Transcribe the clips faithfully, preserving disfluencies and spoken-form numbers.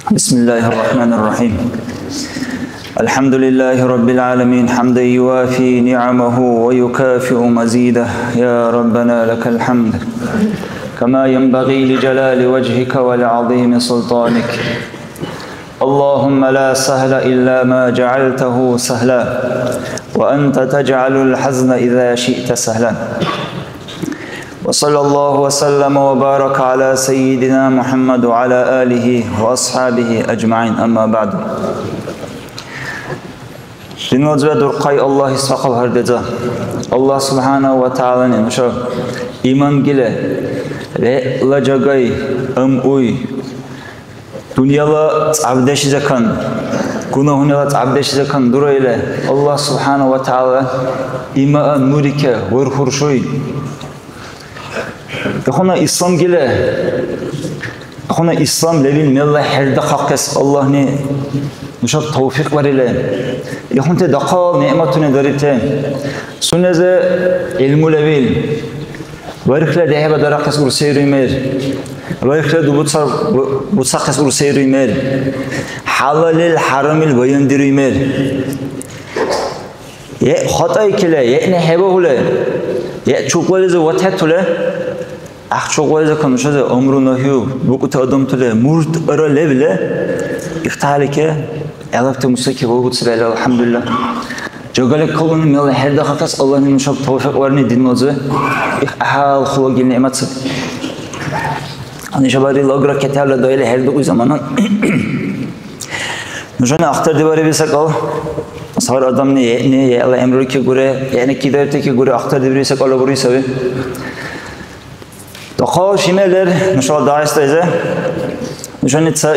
بسم الله الرحمن الرحيم. الحمد لله رب العالمين، حمدا يوافي نعمه ويكافئ مزيده. يا ربنا لك الحمد كما ينبغي لجلال وجهك ولعظيم سلطانك. اللهم لا سهل إلا ما جعلته سهلا، وأنت تجعل الحزن إذا شئت سهلا. وصلى الله وسلم وبارك على سيدنا محمد وعلى آله وأصحابه أجمعين. أما بعد. Динвазва дурхъай Аллагьис сахъал гьардеза. Аллагь субхӀянагьу ва тагӀялани нуша иман гила, вегӀла жагай, амъуй, дунъяла цӀябдешизакан, гунагьунала цӀябдешизакан дураили, Аллагь субхӀянагьу ва тагӀяла имаа нурике вархуршуй. Ихуна ислам гила, ихуна ислам левил мелла хӀердахъахъес Аллагьни нушаб тавфикь барили. Ихунти дахъал неъматуни дарибти. Сунезе гӀилму левил, вархла дехӀеба дарахъес урсейруй мер, вархла дубуцар буцахъес урсейруй мер, хӀялалил хӀярамил баяндируй мер. Е хатӀаикили, е нехӀебагьули, е чукьвализи ватхӀетули, ахъ чукьвализикан нушази амру-нагью букӀути адамтули муртӀра левли, ихталики гӀелабти мусаки валгуцибхӀели, алхӀямдулилла. Жагали калуни мела хӀердахъахъес Аллагьни нушаб тавфикь варни динлази. Их гӀяхӀял хулагил неъмат саби. Гьанна ишабарил агра кетала дайли хӀердукьи замана. Нушани ахтардибариби секӀал, сар адамни яъни, яъла гӀямруличи гуре, яъни кидаибтаки гуре ахтардибири секӀал бури саби. Дахъал шими лер нушала Дагъистайзе. Нушани ца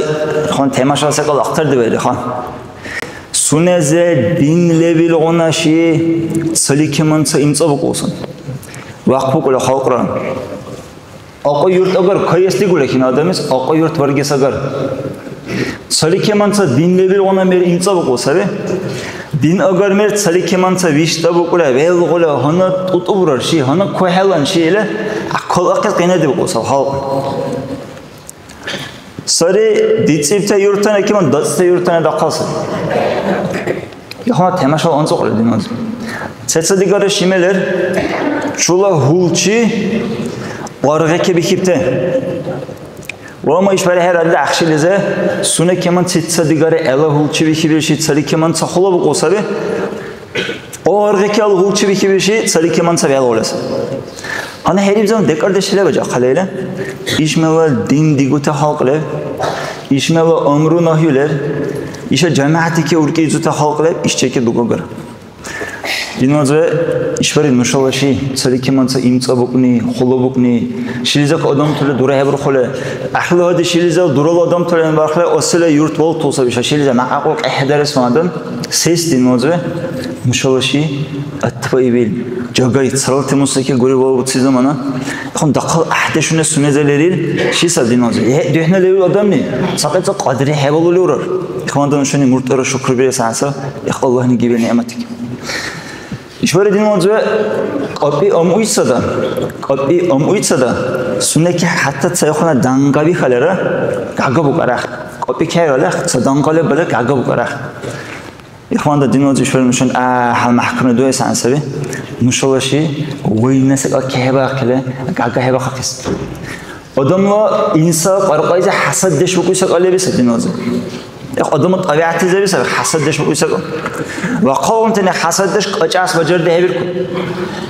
хан темашал секӀал ахтардибарили хан. Сунезе дин лебилгъуна ши цаликеман ца имцӀабукӀулсан. ВахъбукӀули халкьра. Акьу юрт агар кайэс дигули хин адамис, акьу юрт варгес агар. Цаликеманца дин лебилгъуна мер имцӀабукьу саби. Дин агар мер цаликеманца виштӀабукьули, велгъули, гьанна тӀутӀубурар ши, гьанна кухӀелан ши или, калахъес къинадибукьу саб халкь. Сари дицӀибта юртани кеман, дацӀта юртани дахъал саби. Ихуна темашала анцӀукьли диназ. Сецадигара шими лер, чула хӀулчи аргъи кебихьибти. Вама ишбархӀи радли ахъшилизи сунекиман цицадигара гӀела хӀулчи бихьибил ши цаликиман ца хъулабукьу саби. Аргъи кал хӀулчи бихьибил ши цаликиман ца вегӀлгъули саби. Гьанна хӀерибзан декӀардеш леба жагьхъалайла? Ишмала дин дигута халкь леб? Ишмала амру-нагью лер? Иша жамигӀятике уркӀи изута халкь леб? Ишчеке дугагар. Динвазва ишбархӀи нушала ши, цаликиман ца имцӀабукьни, хъулабукьни, шилизахъ адамтала дурахӀебурхъули, гӀяхӀлу гьади шилизал дурала адамтала бархла осила юрт валтул саби, ша шилиза мякьякьу кьяхӀдарес вандан, сес динвазва нушала ши, атбаибил, жагай, царалти мусаки гури валуци замана, ихъун дахъал гӀяхӀдешуни сунеза лерил, ши саби динвазва. Е, духӀна лерил адамни, цакьа-цакьа кьадри хӀебалули урар. Ихванда нушани муртӀара шукрбирес гӀяса, их Аллагьни гибил неъматики. ИшбархӀи динванза кьапӀи амъуйцада, кьапӀи амъуйцада, сунеки хӀятта цайхъуна дангаби халара, гага букарах. КьапӀи кайралах, ца дангале бале гага букарах. Ихванда динванза ишбархӀи нушан а хӀял мяхӀкамли дуэс гӀян саби. Нушала ши вайна секӀал кехӀебаахъили, гага хӀебахъахъес. Адамла инса кьаркьайзи хӀясаддеш букӀуси кьалеби саби динванза. Эх, адамла тӀабигӀятлизиби саби хӀясаддеш букӀуси кьал. Ва хъалгъунтани хӀясаддеш кьакьас бажардихӀебиркур.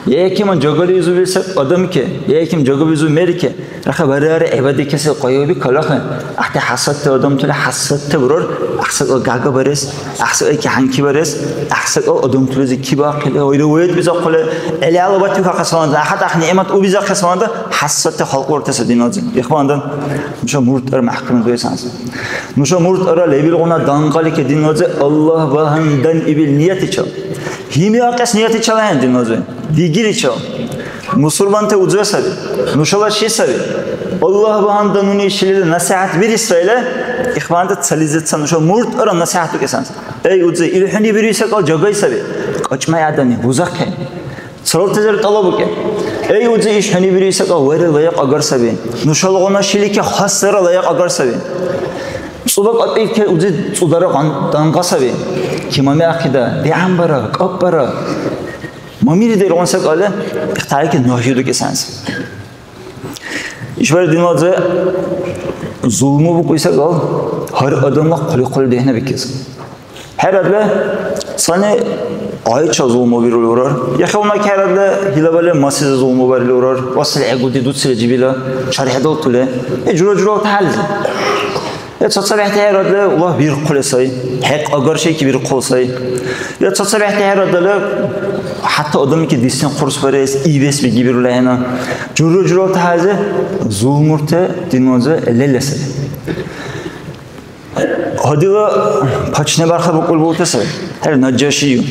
Яхиман жагали изули саби адамке, яхим жагабизу мерке, раха барари гӀебадикеси къайгъби калахъен. ГӀяхӀти хӀясадти адамтала хӀясадти бурар, гӀяхӀсакӀал гага барес, гӀяхӀсакӀал кихӀянки барес, гӀяхӀсакӀал адамтализи кибяхъили, гъира вегӀ бизахъули, гӀелала батбикахъес вандан, ахӀят ахъ нигӀмат убизахъес вандан, хӀясадти халкьуртеса динванза. Ихвандан, нуша муртӀар мяхӀкамдуэсанс. Нуша муртӀара лебилгъуна данкъали ке динванза Аллагь багьандан ибил ниятичал. Гьимиахъес ниятичал ахӀен динванза. Дигиличил. Мусульманти узуя саби. Нушала ши саби. Аллагь багьандан нуни шилизир насихӀят бирисра или, ихванта цализир ца нуша муртӀара насихӀят укесанс. Эй, узи, ил хӀуни бируси секӀал жагай саби. Кьакьмай адамли, бузахъен. Цалалтазир тӀалабукӀен. Эй, узи, иш хӀуни бируси секӀал вайра лайикь агар саби. Нушалгъуна шилики хасра лайикь агар саби. ЦӀуба кьапӀирти узи цӀудара гъан-, дангъа саби. Кимами ахъида, дигӀянбара, кьапӀбара. Мамири дергъун секӀалли, ихтарики нагьи дукӀесанси. ИшбархӀи динлази зулму букӀуси секӀал, гьар адамла хъули-хъули дехӀнабикес. ХӀерадли, цани гӀяйча зулму бирули урар. Яхилмаки хӀерадли, илабали масизи зулму барили урар. Ва сел гӀегуди дуцили жибила чархӀедалтули. Э, жура-журалта хӀялизи. Я цацабехӀти хӀерадли ула бирхъули сай, хӀекь агар шейки бирхъули сай. Я цацабехӀти хӀерадли хӀятта адамики дисни хъурсбарес, ибес бигибирули ахӀена. Жура-журалта хӀязи зулмурти динунзи леля сай. Гьадила пачне барха букӀулбулти сай. ХӀер Наджашию.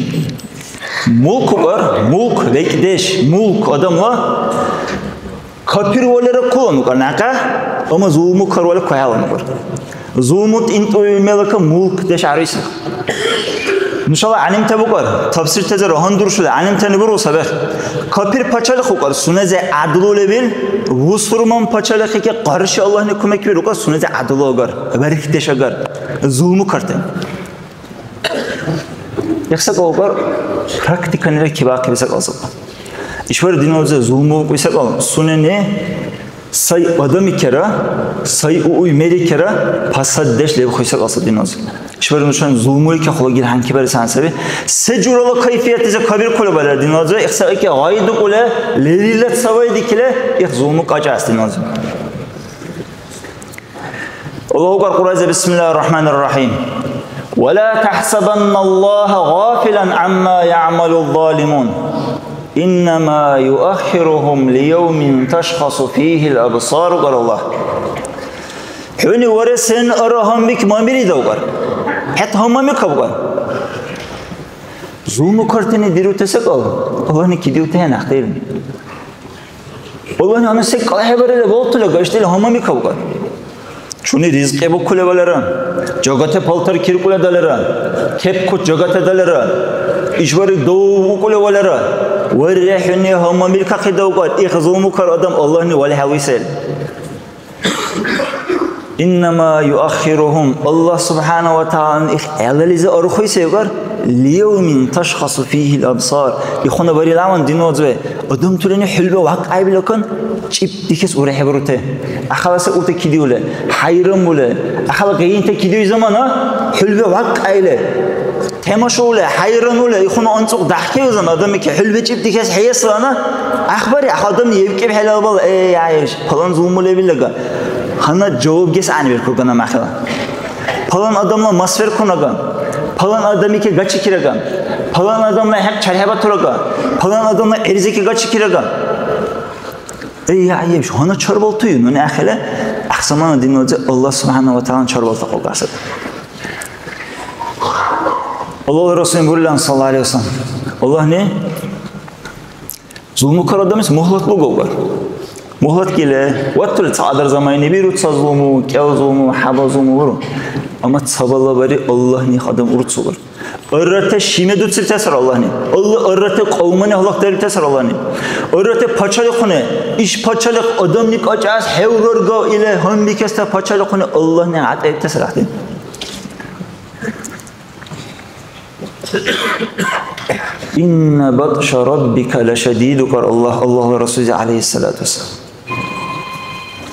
Мулк укӀар, мулк, бекӀдеш, мулк адамла. Капир валера кулан укӀар някъа, амма зулмукар вале кухӀелан укӀар. Зулму тӀинтӀуи мелака мулкдеш гӀяруси. Нушала гӀялимта букӀар, тафсиртазир гьандуршули гӀялимтани бургу сабехӀ. Капир пачалихъ укӀар, сунези гӀядлу лебил, бусурман пачалихъики къарши Аллагьни кумекбирукӀар, сунези гӀядлу агар, бархьдеш агар, зулмукартани. Ихсакьа укӀар, практиканира кибяхъиб секӀал саб. ИшбархӀи динунзи зулму букӀуй секӀал сунени сай адамикира, сай ууй мерикира пасаддеш лебхуй секӀал саб динунзи. ИшбархӀи нушани зулмуйки хулагил гьанкибарес гьан саби. Се журала кайфиятлизи кабиркули балар динунзи, ихсакьа гъайдукӀули, лерилра цавай дикили, их зулму кьакьас динунзи. Аллагьу акбар, Кьуръайза, бисмиллахир рахманир рахим. Ва ла тахсабанна Аллагьа гъафилан амма яъмалу залимун. Иннама юаххиругьум лиявмин ташхасу фигьил абсар, укӀар Аллагь. ХӀуни варе сен ара гьанбик мамири давгар. ХӀед гьамами кабгар. Зулмукартани дирути секӀал, Аллагьни кидиути гьанахъдирни. Аллагьни гьанна секӀал хӀебарили балтула гашдили гьамами кавкӀар. Чуни ризкьи букули валера, жагати палтар киркули далера, кеп-куц жагати далера, ишбархӀи дов укули валера, варри хӀуни гьамамиркахъи давкӀар, их зулмукар адам Аллагьни вали хӀявисел. Иннама юаххиругьум, Аллагь субхӀяна ва тагӀялани их гӀелализи архуй севкӀар, лиявмин ташхасу фигьил абсар. Ихуна барилаван динвазиве, адамтулани хӀулби вякьяйбила кан чӀиб дихес урехӀебарути. Ахала се урта кидиули, хӀяйран були, ахала гъиинта кидиуй замана хӀулби вякьяйли. Тамашаули, хӀяйранули, ихуна анцӀукь дяхӀкевзан адамики хӀулбечиб дихес хӀейэслана, ахбари, ах адамли евкӀиб хӀелалбала, э, гӀяйш, палан зулму лебилага. Гьанна жаваб гес гӀягӀнибиркур гана махила. Палан адамла мас веркунага, палан адамики гачикирага, палан адамла хӀекь чархӀебатурага, палан адамла гӀерзики гачикирага. Эй, гӀяйш, гьанна чарбалтуй, нуни ахила, ахсамана динвази Аллагь субхӀяна ва тагӀялан чарбалта кьалкьасад. Аллагьла Расулли бурилан, саллаллаху алейхи ва саллям, Аллагьни зулмукар адамис мугьлат лугулра. Мугьлат киле, ваттули ца адар замайни биру, ца зулму, кӀел зулму, хӀяба зулму буру. Амма ца балабари Аллагьни адам урцулра. Аррата шиме дуцибтасар Аллагьни. Алла аррата кьавмани гьалакдарибтасар Аллагьни. Аррата пачалихъуни, иш пачалихъ адамни кьакьас хӀеврарга или гьанбикеста пачалихъуни Аллагьни гӀятӀаибтасар ахӀен. Инна батша раббика лашадид, укар Аллагь, Аллагьла Расулзи, алейхиссалату вассалам.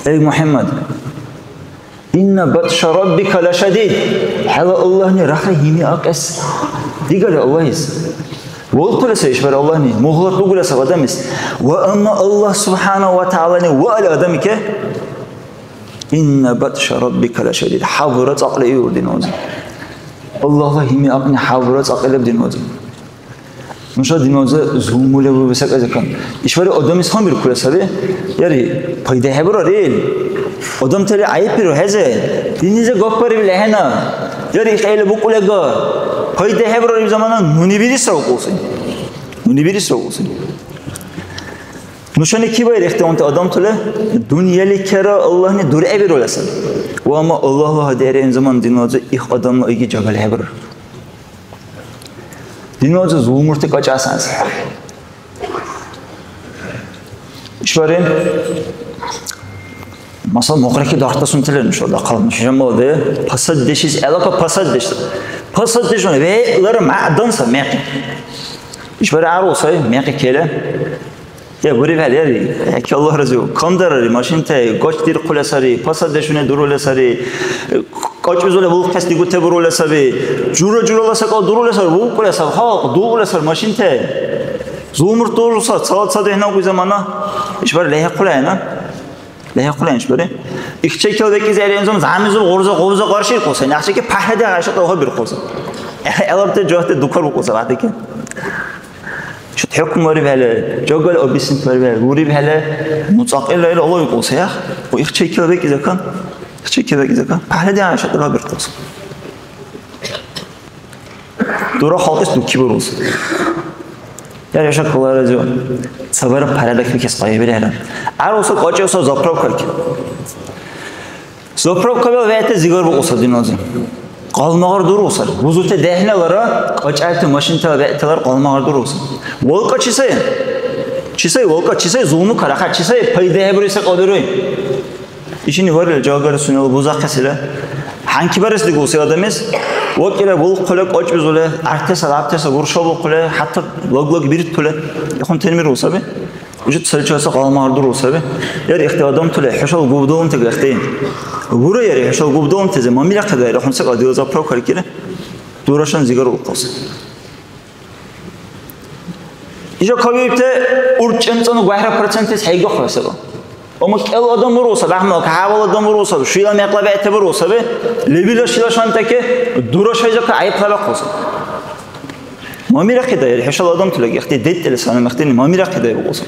Эй, МухӀяммад, инна батша раббика лашадид, хӀела Аллагьни рахли гьими акьес дигали Аллагьис. Валтула сай ишбар Аллагьни, мугьлат лугула саб адамис. Ва амма Аллагь субхӀяна ва тагӀялани ваъли адамике, Инна батша раббика лашадид. ХӀябура цӀакьли, иур динвази. Аллагьла гьими акьни хӀябура цӀакьли леб динвази. Нуша динвази зулму лебу бесакӀа закон. ИшбархӀи адамис гьанбиркула саби. Яри, пайда хӀебурар ил. Адамтали гӀяйиббиру хӀези. Динизи гапбарибли ахӀена. Яри, хӀела букӀулега. Пайда хӀебурар ил замана нуни бирисра укӀуси. Нуни бирисра укӀуси. Нушани кибайра ихтиланти адамтала дунъяличира Аллагьни дургӀебирули саби. Ва амма Аллагьла гьади арен заман динвази их адамла иги жагали хӀебирар. Динвази зулмурти кьакьас анцӀ. ИшбархӀи Масала, мукьрахъи дартасунтира нуша дахъал, нуша молодые, пасаддешис гӀелака пасаддеш. Пасаддешуни вегӀлара мягӀдан саби мекъи. ИшбархӀи гӀяру сай мекъи кела. Я бурибхӀели, яри, яки Аллагь разиу. Камдарари, машинтай, гачдирхъули сари, пасаддешуни дурули сари, кьакьбизули булхъес дигути бурули саби. Жура-журала секӀал дурули сари, бубкӀули саби, халкь дуули сари, машинтай. Зулмурт дурули сари, цала ца дехӀнагуй замана. ИшбархӀи лехӀихъули ахӀена. ЛехӀихъули ахӀен ишбархӀи. Ихчекил бекӀлизи гӀерензун замизур гъурза-гъурза къарширкуса, няхӀчикиб пахридяхӀ гӀяшатӀа гьабиркьуса. ГӀелабти жагьти дукарбукьуса вягӀдикиб. Ишди хӀукму барибхӀели, жагали объяснить барибхӀели, бурибхӀели, ну, цӀакьила ил алавикӀуса, яхъ? Ва ихчекила бекӀлизакан, ихчекила бекӀлизакан, пахридяхӀ гӀяшатӀа гьабиркьуса. Дура халкьис дуки буруса. Яра иша каларазив. Цабара порядок бикес къайгъибирехӀера. Ар уса кьачи уса заправка ки. Заправка бел вегӀти зигар букьуса динази. Къалмагъар дуруса. Бузути дехӀнилара, кьачӀайти машинтала вегӀтилар къалмагъар дуруса. Волка чи сай? Чи сай волка? Чи сай зулму караха? Чи сай пайда хӀебуриса кьадируй? Ишини варили жагали сунела бузахъесила. ХӀянки барес дигуси адамис, вакӀира булхъули, кьочӀбизули, гӀяртеса, лябтеса гуршабулхъули, хӀятта лаг-лаг биртули, ихъун тенмиру саби. Уже цаличи аса къалмагъар дуру саби. Яр ихти адамтули, хӀушала губдалунти гахти. Бура яри, хӀушала губдалунтизи, мамира хъибаира, хунсакьа дила заправка рикира. Дурашан зигар улхъуси. Иша кавиибти урчӀемцӀанну гвайра процентлис хӀейгахъули саби. Амма кӀел адам буру саби, гӀяхӀмал кахӀябал адам буру саби, шила мекъла бегӀти буру саби, лебила шила шантаки дура шайзака гӀяйиб хӀебахъуси. Мамира хъидаир, хӀушала адамтала гехти деттили сана мехтини, мамира хъидаир букьуси.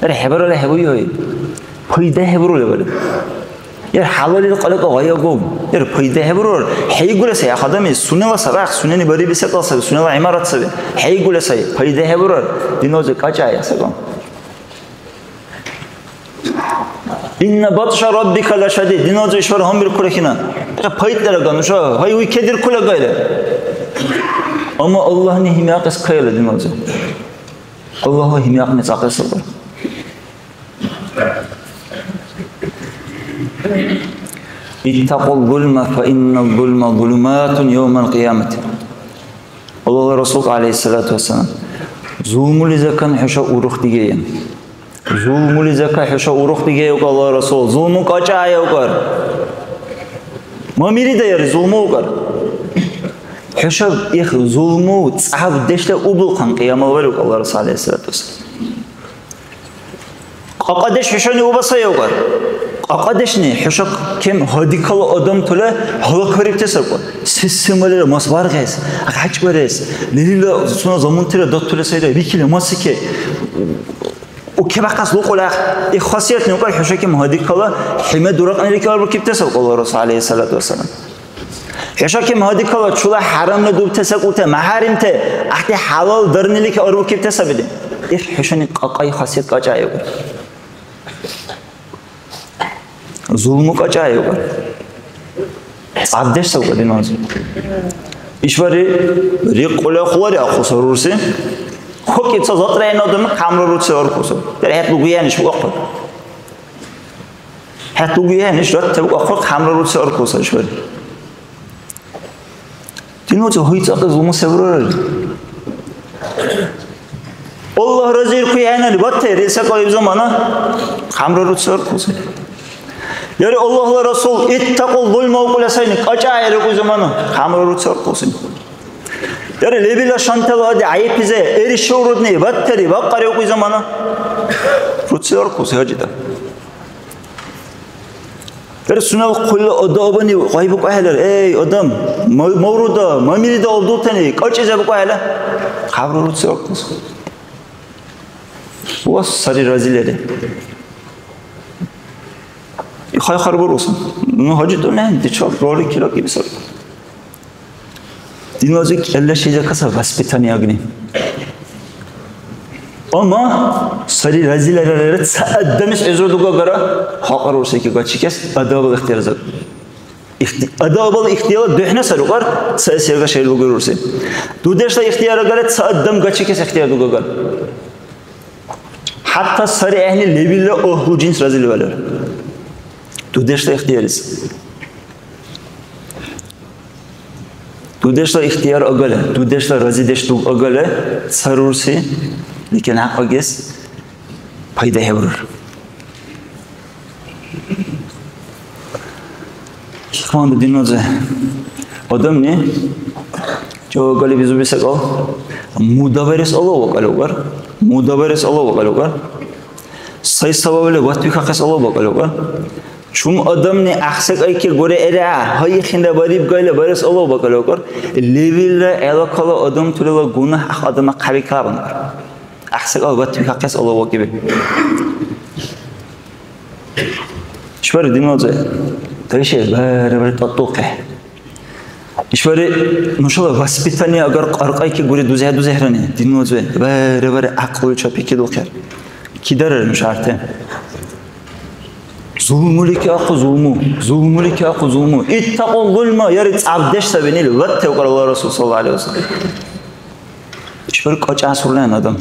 Эр хӀебарали хӀебуи, пайда хӀебурули бариб. Яр хӀялалил къалакъа гъайагу. Яр пайда хӀебурар. ХӀейгула сай, ах адамис, сунела сарах, сунени бариби секӀал саби, сунела гӀимарат саби. ХӀейгула сай, пайда хӀебурар. Динази кьакьа, я секӀал. Инна батша раббика лашадид. Динази ишбар гьанбиркура хина. Пайдаларага нуша, гьай, уй кедиркула гайла. Амма Аллагьни гьимякьес кайла динази. Аллагьла гьимякьни цӀакьес сабар. Иттакъул зулма, фа иннал зулма зулуматун явмал кьиямати. Аллагьла Расул, гӀялайхиссалату вассалам, зулмулизакан хӀуша урухдигея. Зулмулизакан хӀуша урухдигея, укӀар Аллагьла Расул. Зулму кьакьая, укӀар. Мамири даяри, зулму, укӀар. ХӀуша их зулму цӀябдешла убулхъан кьиямал бари, укӀар Аллагьла Расул, гӀялайхиссалату вассалам. Кьакьадеш хӀушани уба сайавгар. Кьакьадешни хӀуша кем гьадикала адамтала гьалакварибти саркьу. Се-семалира мас баргес, гъяч барес, лерила сунела замунтира датули сайра, викили масике. Укебяхъес лукьула их хасиятни укьар хӀуша кем гьадикала хӀяме дуракьнилики арбукибти саркьу Аллагьла Расул, гӀялайхиссалату вассалам. ХӀуша кем гьадикала чула хӀярамли дубти сакӀути, мяхӀяримти, гӀяхӀти хӀялал дарнилики арбукибти сабили. Их хӀушани кьакьай хасият кьакьаиур. Зулму кьакьаиур. ЦӀябдеш савкьа диназир. ИшбархӀи рикъули хъулариахъуса рурси. ХӀукӀи ца затӀраен адам камра руци аркуса. ДерхӀет лугуяни шуахъу. ХӀед лугуя, неш раттаби, ахъвар хамра руци аркуса ишбархӀи. Динути гьуйцӀахъес зулму се бурарил? Аллагь разииркуй гӀягӀнили батхӀери, секӀал иб замана хамра руци аркуса. Яри Аллагьла Расул, «Иттакъул зулма» укӀули сайни, кьакьа гӀерикӀуй замана хамра руци аркуса. Яри лебила шантала ади гӀяйипизе, эриши урудни, батхӀери, бакьари укӀуй замана руци аркуса, гьажида. Эр сунела хъули адамани гъайбукӀахӀелар, эй, адам, ма-, мавруда, мамирида алдутани, кьакьи зебукӀахӀела, хъябра руци аркьус. Ва сари разилери. Ихай харбарус. Ну, гьажи дунен, дичал, ролик кира кибисар. Диназир кӀелла шила каса воспитание агни. Амма сари разиларалара ца адамис гӀезра дугагара хакьарурсеки гачикес адабал ихтияр зак. Ихти-, адабал ихтияла духӀна сарукьар ца серга шел лугурурси. Дудешла ихтияр агара ца адам гачикес ихтияр дугагар. ХӀятта сари гӀягӀни лебилра агьлу жинс разили валар. Дудешла ихтиярис. Дудешла ихтияр агала, дудешла разидеш дуг агала, ца рурси, лекен гӀякьлу гес пайда хӀебурар. Ихванду динназир адамни жагали бизуби секӀал, мудабарес Аллагь вакӀалугар, мудабарес Аллагь вакӀалугар, сай сабабли ватбихахъес Аллагь вакӀалугар. Чум адамни гӀяхӀсекӀайке гуреэра, гьайхъинра бариб гайла барес Аллагь бакӀалаукӀар, левилра гӀелакала адамтулила гунагь гӀяхӀ адамла хъябикалабанкӀар. ГӀяхӀсекӀал батбихахъес Аллагь вакӀиби. ИшбархӀи динвалза, дайши, барибар тӀатӀухъи. ИшбархӀи нушала воспитание агар кьаркьайке гури дузехӀе-дузехӀрани, динвалза, барибар гӀякьлули чапикедулхъяр. Кидарара нуша арте? Зулмули кахъу зулму, зулмули кахъу зулму. Иттакъу зулма, яри цӀябдеш саби нил, ваттевкъар Аллагь Расул саллаллаху алейхи ва саллям. Чур кьакьасурлан адам.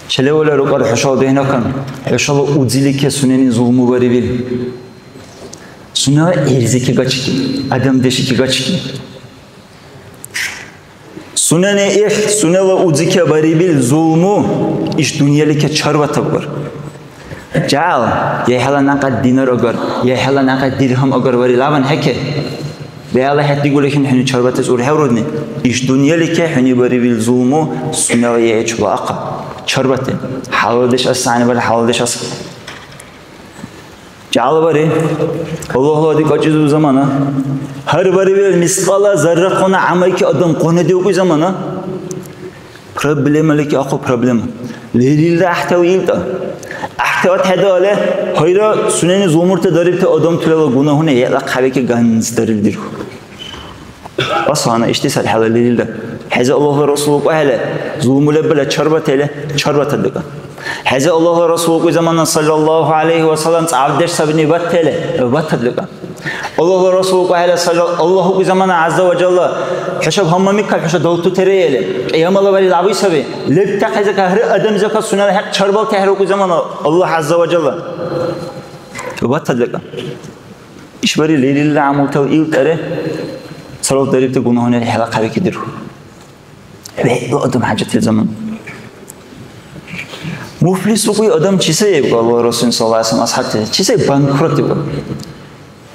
Челевала рукьар хӀушала дехӀнакан, хӀушала узилике сунени зулму барибил. Сунела гӀерзике гачки, адамдешике гачки. Сунени ихъ, сунела узике барибил зулму иш дунъялике чарватабгар. Жагьал, яхӀяла някъ динар агар, яхӀяла някъ диргьам агар варилаван хӀеке. БегӀла хӀед дигули хин хӀуни чарватес урхӀеврудни. Иш дунъялике хӀуни барибил зулму сунела яхӀ чула ахъа. Чарватен. ХӀялалдеш ас, гӀянибал хӀялалдеш ас. Жагьлабари, Аллагьла дикӀачизу замана. Гьар барибил мискьала заррахъуна гӀямайки адам къунадиубкӀуй замана. Проблемалики ахъу проблема. Лерилра гӀяхӀтав илтӀа. ГӀяхӀтавад хӀедали, гьайра сунени зулмурта дарибти адамтулала гунагьуни гӀела хъябики ганз дарили дирху. Асана ишди сархӀяла лерилра. ХӀези Аллагьла Расул укӀухӀели, зулму леббала чарбатели, чарбатад декӀар. ХӀези Аллагьла Расул укӀуй замана, саллаллаху гӀялайхи ва саллям, цӀябдеш сабни баттели, баттад декӀар. Аллагьла Расул укӀухӀели, салла-, Аллагь укӀуй замана, гӀязза ва жалла, хӀушаб гьаммамиккал хӀуша далтутириэли, кьиямала барил гӀябуй саби. Лебтахъи зака, гьар адам зака сунела хӀекь чарбал тяхӀрукӀуй замана, Аллагь гӀязза ва жалла. Баттад декӀар. ИшбархӀи лерилра гӀямултала илтӀари цалабдарибти гунагьунира хӀела хъарикидиру. ВегӀла адам хӀяжатли замана. Муфлис укӀуй адам чи саиб, Аллагьла Расул саллаллаху алейхи ва саллям асхӀябти, чи саиб банкрот иб.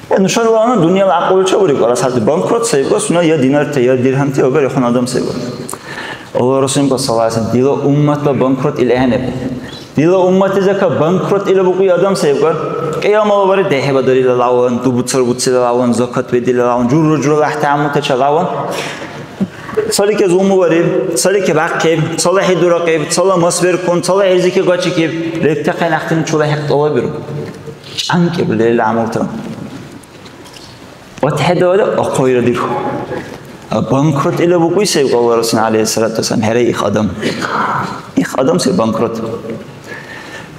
Э, нушала гьанна дунъяла гӀякьлули чебуриб, асхӀябти банкрот саиб, сунела я динарти, я дирхӀямти, агар ихъун адам саиб. Аллагьла Расул саллаллаху алейхи ва саллям, дила умматла банкрот ил ахӀениб. Дила умматлизака банкрот ила букӀуй адам саибкар. Кьиямала бари дехӀиба дарилалаван, дубуцар буцилалаван, закат бедилалаван, журра-журала гӀяхӀти гӀямултачалаван. Цалике зулму бариб, цалике бяхъиб, цала хӀи дурахъиб, цала мас беркун, цала гӀерзике гачикиб, лебтахъен ахътини чула хӀекь тӀалабиру. ЧӀянкӀиб лерил гӀямултара. ВатхӀедали ахъайра дирхьу. А банкрот ила букӀуй сай Аллагьла Расул гӀялайхиссалату вассалам, хӀера, их адам. Их адам сай банкрот.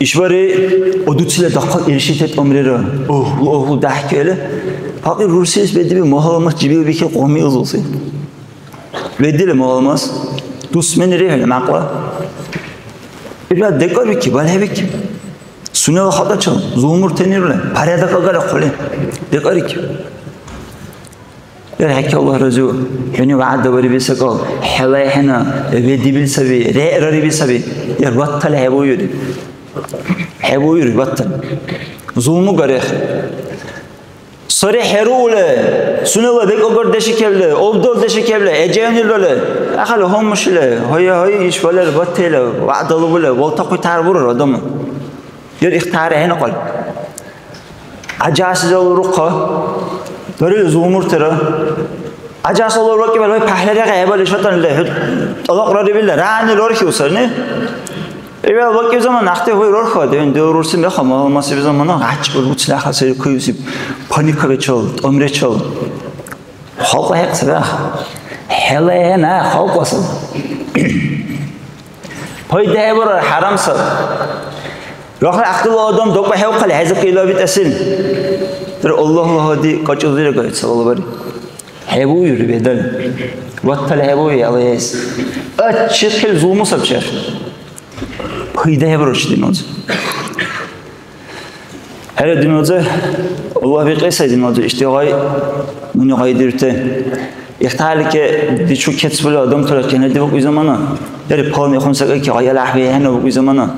ИшбархӀи удуцила дахъал ирши тетӀамрира. Огьлу, огьлу дяхӀкайла. Пакьир рурсилис бедиби магьаламас жибил бихи кьуми илзулси. Бедили магьаламас. Дусмени рихӀили мякьла. Ира декӀарбики, балхӀебики. Сунела хатӀачил зулмуртенирули, порядок агара хъули. ДекӀарики. Яр хӀекки Аллагь разиу. ХӀуни вягӀда бариби секӀал. ХӀела хӀена ведибил саби, регӀрариби саби. Яр баттал хӀебуюри. ХӀебуюри баттал. Зулму гарехъи. Сари хӀерули, сунела бекӀ агардешикебли, обдалдешикебли, гӀежаэни лули, ахъали гьамушили, гьайгьай, иш валер батила, вягӀда лугули, валтахъуй тяр бурар адамла. Ил ихтияр ахӀенахъал. ГӀяжаси залурухъа, дарили зулмуртира. ГӀяжаси залуракӀибал вай пахӀларяхъи хӀебали шатанли, хӀу тӀалакьрарибилла, рани лорхиусарни. Ибал бакӀиб замана ахъти хӀуй рорхуа, ден дел рурси меха, мал-, масиби замана гӀяч ургуцли ахъа сери куюси паникабачал, тӀамрачал. Халкьла хӀекь саби ахъ. ХӀела хӀена халкьла саби. Пайда хӀебурар, хӀярам саби. Рахли ахътила адам дакӀухӀевхъали, хӀезакъ ила битӀасил. Ир Аллагьла гьади качӀалзира гайцалала бари. ХӀебуюри бедал. Ваттал хӀебуи, Аллагьес. Ачихъил зулму сабчар. Пайда хӀебарурчи динунзи. ХӀера, динунзи, Аллагь бикьес сай динунзи, ишди гъай, нуни гъай дирте. Ихталике дичу кецбули адамтала кенеди букӀуй замана. Яри пални хун сакаки гъай алахби хӀена букӀуй замана.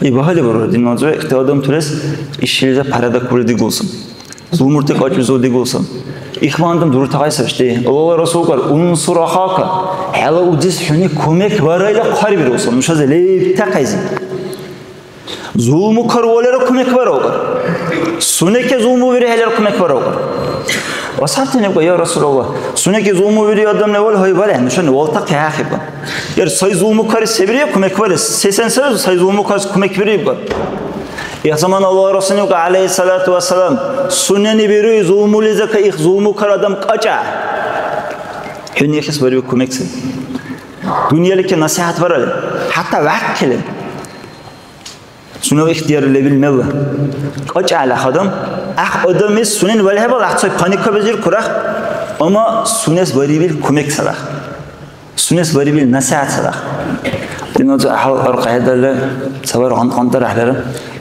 И багали барура динунзи, ихти адамталес ишилиза порядок були дигулсан. Зулмурти кьакьбизур дигулсан. Ихвантан дурутагъай саршди. Аллагьла Расул кар, «Унсур ахака», хӀела удис хӀуни кумек барайла хъарбирулсан. Нушази лебтахъайзи. Зулму карвалера кумек баравгар. Сунеке зулму вирехӀелера кумек баравгар. Асхабти небкӀа, я Расулаллагь, сунеке зулму вири адам левал гьайбарехӀе, нушани валта кехӀяхъиб. Яр сай зулмукарес се бирия кумекбарес? Сесен сай, сай зулмукарес кумекбириб? Их замана Аллагьла Расулука, гӀялайхиссалату вассалам, сунени бируй, зулмулизака их зулмукар адам кьакьа. ХӀуни ихис бариу кумекси. Дунъяличи насихӀят барали, хӀятта вякьили. Сунела ихтияр лебил мелла. КьакьгӀяла адам, гӀяхӀ адамлис сунени валхӀебал гӀяхӀцад паникабизир курах, амма сунес барибил кумек сарах. Сунес барибил насихӀят сарах. Диназир гӀяхӀял аркьяйдалли, цабар гъантӀ-гъантӀ дарахӀлира.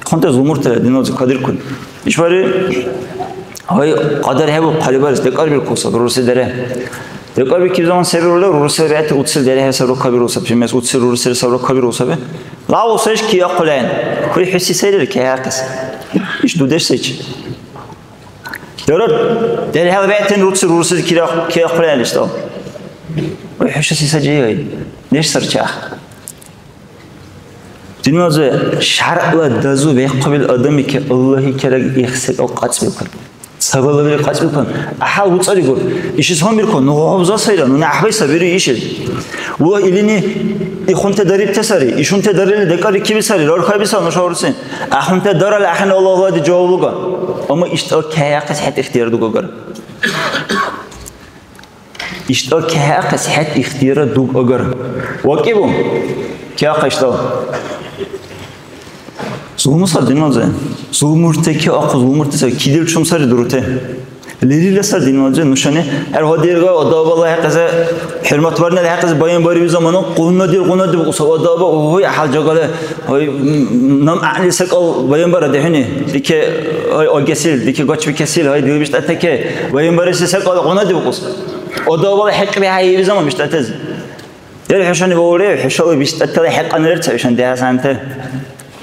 Хъунтес умуртира диназир кадиркур. ИшбархӀи гьай кьадар хӀебуб хъалибарес декӀарбиркуса, рурси даре. ДекӀарбикиб заман се бирулра, рурси бегӀти уцил дарехӀе сабра кабиру саби, мез уцил рурсира сабра кабиру саби. Лаву сеш киахъулен. ХӀуй хӀуси сайрира кехӀяхъес. Иш дудеш сайчи. Дурар, дерхӀел бегӀтани руци рурсизи кира-, киахъулан иштӀал. ХӀуша се саджигай? Неш сарчах? Диназир шаръла дазу вехъубил адамике Аллагьи кераг их секӀал кьацӀбиркур. Сабалабили кьацӀбиркур. ГӀяхӀял уцӀаригур. Ишис гьанбиркур, ну гъабза сайра, нуни гӀяхӀбай сабири ишил. Ва илини ихунте дарибти сари, ишунте дарили декӀарикиби сари, рархайби сари нуша урци. Ахунте дарал ахӀен Аллагьлади жаваб луга. Амма иштӀал кехӀяхъес хӀед ихтияр дугагар. ИштӀал кехӀяхъес хӀед ихтияр дугагар. ВакӀибу? КехӀяхъа иштӀал. Зулму сар динванзе. Зулмурте кехӀяхъу, зулмурте сар. Кидил чум сари дуруте? Лерилра сар динванзе нушани гӀергъадирга адабала хӀекьяса, хӀурматбарнила хӀекьяса баянбариб замана къуннадиргъуна дибкьуса адаба, гьуй, гӀяхӀял жагала, гьуй, м, нам гӀягӀнили секӀал баянбара дихӀуни, дике, гьуй, агесил, дике гачбикесил, гьуй, дила биштӀатаке, баянбареси секӀал гъуна дибкьус. Адабала хӀекьби хӀяйиби замана биштӀатази. Ил хӀушани валри, хӀушала биштӀатала хӀекьяна лерца хӀушани дяхӀясанти.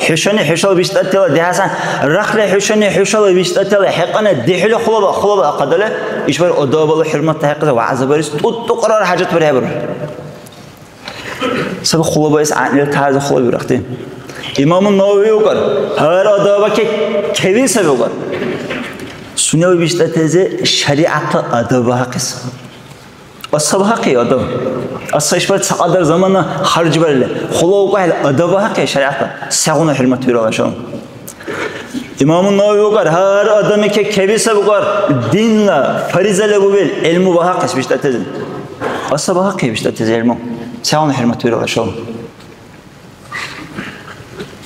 ХӀушани хӀушала биштӀатала дяхӀясан рахли, хӀушани хӀушала биштӀатала хӀекьяна дихӀули хулаба, хулаба ахъадали, ишбар адабала хӀурматла хӀекьяса вягӀза барес тӀутӀукьрар хӀяжат бархӀебару. Саби хулабаэс гӀягӀнила таза хулаби рахти. Имаму Навави укар, гьар адабаке кевил саби укар. Сунела биштӀатази шаригӀятла адаб багьахъес. Асаб гьахъи адам. Аса ишбар цакьадар замана харжбарили, хъула укьахӀели адаб гьахъи шаригӀятла. Сегъуна хӀурмат биралашал? Имаму Навави укар, гьар адамике кеби саб укар, динна фариза лебубил гӀилму багьахъес биштӀатази. Асаб гьахъи биштӀатази гӀилму. Сегъуна хӀурмат биралашал?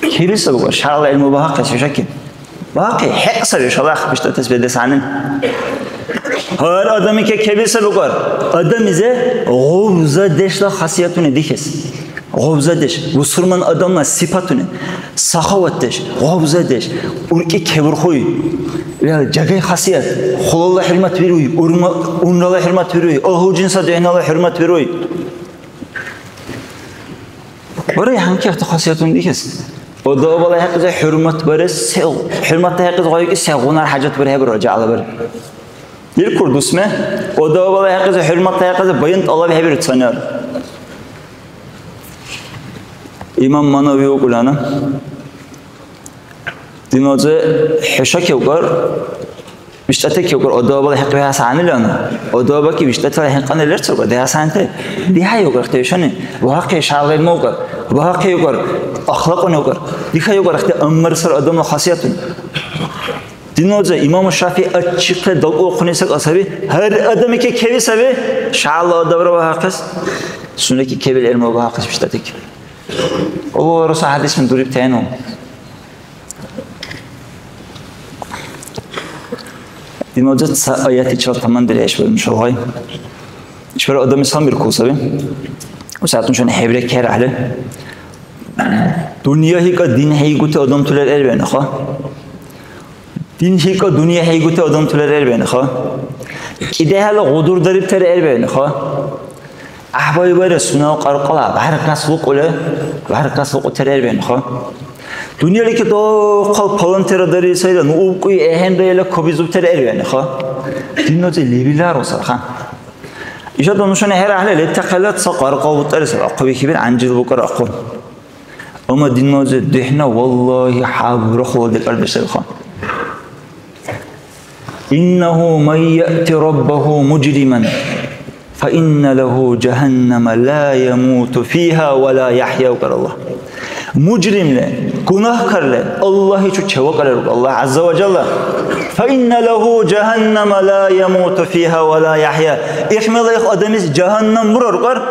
Кири сабуга шарла гӀилму багьахъес хӀушаки? Багьахъи, хӀекь саби шалахъ биштӀатес бедес гӀягӀнили. Гьар адамике кеби сабугар. Адамизе гъубзадешла хасиятуни дихес. Гъубзадеш, бусурман адамла сипатуни. Сахаватдеш, гъубзадеш, уркӀи кебурхуй. Ва жагай хасият, хулала хӀурмат бируй, урма-, унрала хӀурмат бируй, агьлу жинса духӀнала хӀурмат бируй. Вара гьанкӀ ихти хасиятуни дихес. Одобала хӀекьлизи хӀурмат барес се-, хӀурматла хӀекьлизи гъайикӀи сегъунар хӀяжат бархӀебару жагьлабар? Иркур дусме, одобала хӀекьлизи хӀурматла хӀекьлизи баян тӀалаб хӀебиру цанар. Имам Манавиу кӀулана. Диназир хӀуша кевкар, биштӀати кевкар, одобала хӀекьли хӀясанилана. Одобаки биштӀатала хӀекьяна лерцурга, дяхӀсанти. Дихьа югар хӀушани. ВахъхӀи шагьлил мукар. ВахъхӀи югар, ахлакьуни югар. Диха югар хӀти аммар сар адамла хасиятуни. Диназир имаму ШафигӀи ачихъли далкьухъуни секӀал саби. Гьар адамики кеви саби. Шагьла одобра вахъхӀес. Сунеки кевил гӀилму вахъхӀес биштӀатики. Аллагьла Расул хӀядисуни дурибтану. Диназир ца аятичил тамандирехӀе ишбар нушала гъай. Ишбар адамис гьанбиркули саби. Сатун шуна хӀебрекерахӀели. Дунъя хӀикӀа дин хӀейгути адамтулер эрбенаха. Дин хӀикӀа дунъя хӀейгути адамтулер эрбенаха. КӀидехӀела гъудурдарибтер эрбенаха. ГӀяхӀбайбайра сунела къаркъала варгас лукӀули, варгас лукӀутер эрбенаха. Дунъяличи дахъал палантира дарили сайра, ну убкӀуи ахӀенра ила кабизубтер эрбенаха. Диннузи лебилару сархан. Ишад нушани хӀера гӀяхӀли лебтахъила ца къаркъа бутӀари саби, ахъубикибил гӀянжил букӀар ахъу. Амма динназир духӀна, валлагьи, хӀябра хъула декӀардеш саби хан. «Иннаху ман яъти раббаху мужриман, фа инна лаху жагьаннама ла ямуту фиха ва ла яхӀя», викӀар Аллагь. Мужримли, гунагькарли Аллагьичу чевакӀалару Аллагь ГӀязза ва Жалла. «Фа инна лаху жагьаннама ла ямуту фиха ва ла яхӀя». Ихмела их адамис жагьаннам бурар кар,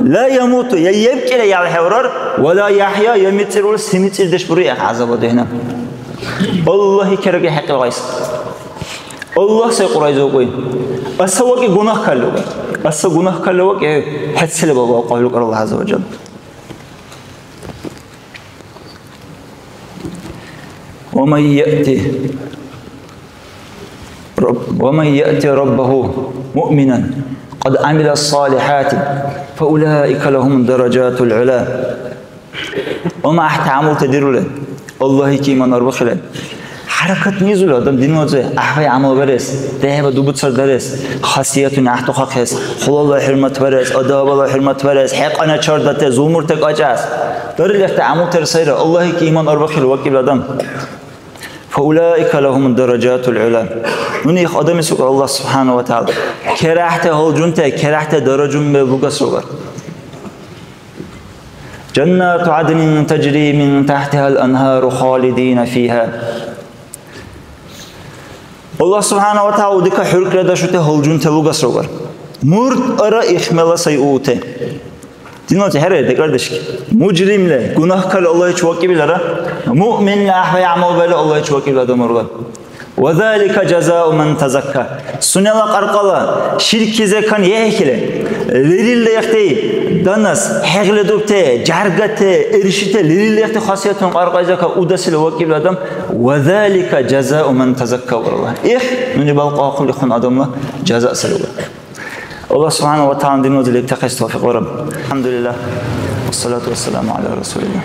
ла ямуту, я ебкӀира ял хӀеврар, ва ла яхӀя, я мицӀирул си мицӀирдеш бури их гӀязаба духӀна. Аллагьи кераги хӀекьил гъайс. Аллагь сай Кьуръайза укӀуй. Аса вакӀи гунагькарли укӀуй. Аса гунагькарли вакӀи, хӀед се леба Аллагь кьабулкар Аллагь ГӀязза ва Жалла. ومن يأت رب-، ومن يأت ربه مؤمنا قد عمل الصالحات فأولئك لهم الدرجات العلى. Амма гӀяхӀти гӀямулти дирули, Аллагьичи иман арбухили, хӀяракат низули адам динвазе гӀяхӀвай гӀямал барес, дехӀба дубуцар дарес, хасиятуни гӀяхӀдухъахъес, хъулала хӀурмат барес, адабала хӀурмат барес, хӀекьяна чардатес, зулмурта кӀачӀас. Дарили гӀяхӀти гӀямултира сайра, Аллагьичи иман арбухили вакӀиб адам. فأولئك لهم الدرجات العلى. Нуни их адамис укӀар Аллагь субхӀяна ва тагӀяла. КеряхӀти гьалжунти, керяхӀти даражумби лугас лугар. جنات عدن تجري من تحتها الأنهار خالدين فيها. Аллагь субхӀяна ва тагӀяла удика хӀуркӀра дашути гьалжунти лугас лугар. Мурт ара ихмела сай уути. Динлати хӀерай, декӀардешки. Мужримли, гунагькарли Аллагьичи вакӀибилара, муъминли гӀяхӀвай гӀямал барили Аллагьичи вакӀибил адам ургар. وذلك جزاء من تزكى. Сунела къаркъала ширкизекан ехӀихьили, лерилра ихти данас хӀегъли дубти, жяргати, иршити, лерилра ихти хасиятуни къаркъайзака удасили вакӀибил адам, وذلك جزاء من تزكى, валлагь. Их, нуни балкьаахъули хъун адамла жаза сари. Аллагь субхӀяна ва тагӀяла динузи лебтахъес тавфикь бараб. АлхӀямдулиллагь. Вассалату вассаламу гӀяла расулиллагь.